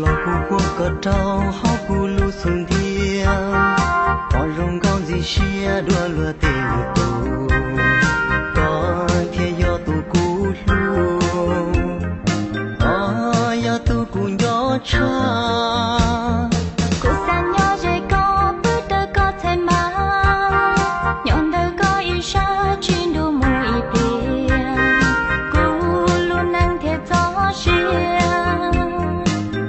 Los kuv puab koj rau hauv kuv lub xub ntiag, koj zoo nkauj ntxim siab dua luag tej lwm tus, koj thiaj yog tus kuv hlub, koj yog tus kuv nco tshaj. Kuv xav nyob ze koj, pw rau koj txhais ma, nyob ntawm koj ib sab tsis ntuj mus ib pliag, kuv lub neej thiaj txoj sia.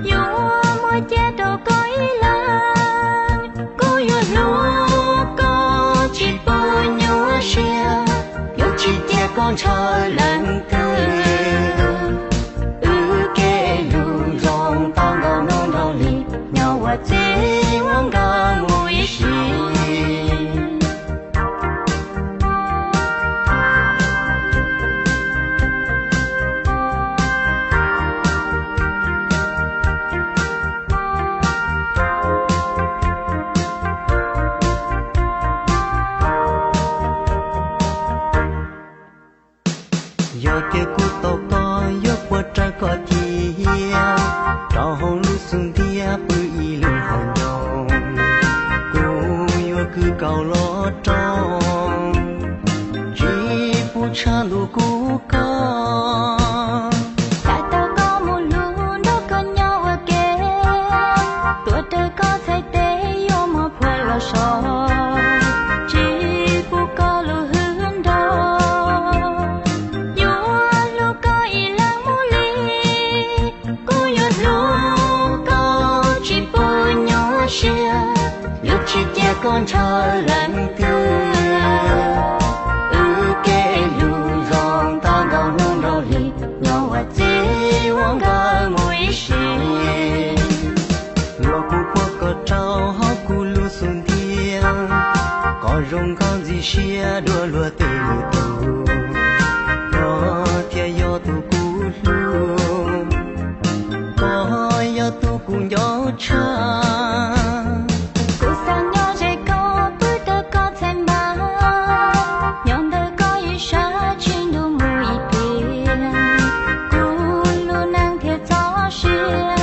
Yuav muaj cia rau koj ib leeg, kuv yuav hlub koj tsis pub nyuaj siab. Yuav tsis cia koj ntshaw leej twg, wb kev hlub zoo tau nkaus hnub nraug li, nyob ua txiv ua nkawm mus ib sim. Yog tias kuv tau koj, yuav puas raws koj cia, rau hauv lub xub ntiag pw ib lub hauv ncoo, kuv yuav kwv kaus los rau, tsis pub tshav ntuj kub koj. Xav tau koj mus hlub, nrog koj nyob ua ke, tuav rawv koj txhais tes, yuav muab phua los so, tsis pub koj lub hwj nrog. Yuav hlub koj ib leeg mus li, kuv yuav hlub koj tsis pub nyuaj siab. Yuav tsis cia koj ntshaw leej twg, wb kev hlub zoo tau nkaus hnub nraug li, nyob ua txiv ua nkawm mus ib sim. Los kuv puab koj rau hauv kuv lub xub ntiag, koj zoo nkauj ntxim siab dua luag tej lwm tus, koj thiaj yog tus kuv hlub, koj yog tus kuv nco tshaj. Kuv xav nyob ze koj, pw rau koj txhais ma, nyob ntawm koj ib sab tsis ntuj mus ib pliag, kuv lub neej thiaj txoj sia.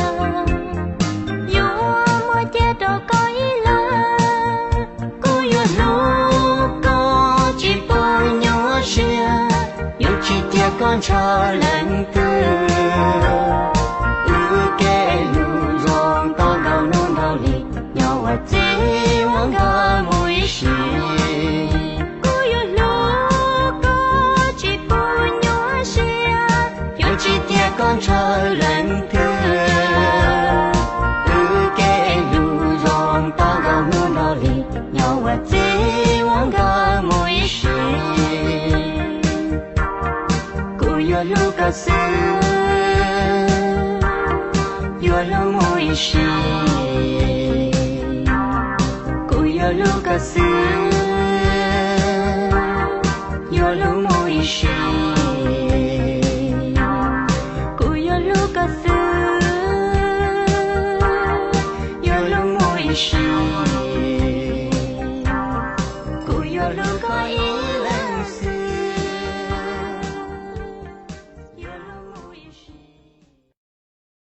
Yuav muaj cia rau koj ib leeg, kuv yuav hlub koj tsis pub nyuaj siab. Yuav tsis cia koj ntshaw leej twg, wb kev hlub zoo tau nkaus hnub nraug li, nyob ua txiv ua nkawm mus ib sim. Kuv yuav hlub koj tsis pub nyuaj siab, yuav tsis cia koj ntshaw leej twg, wb kev hlub zoo tau nkaus hnub nraug li, nyob ua txiv ua nkawm mus ib sim. Kuv yuav hlub koj xwb, yuav hlub mus ib sim. Kuv yuav hlub koj xwb, yuav hlub mus ib sim. Kuv yuav hlub koj xwb, yuav hlub mus ib sim.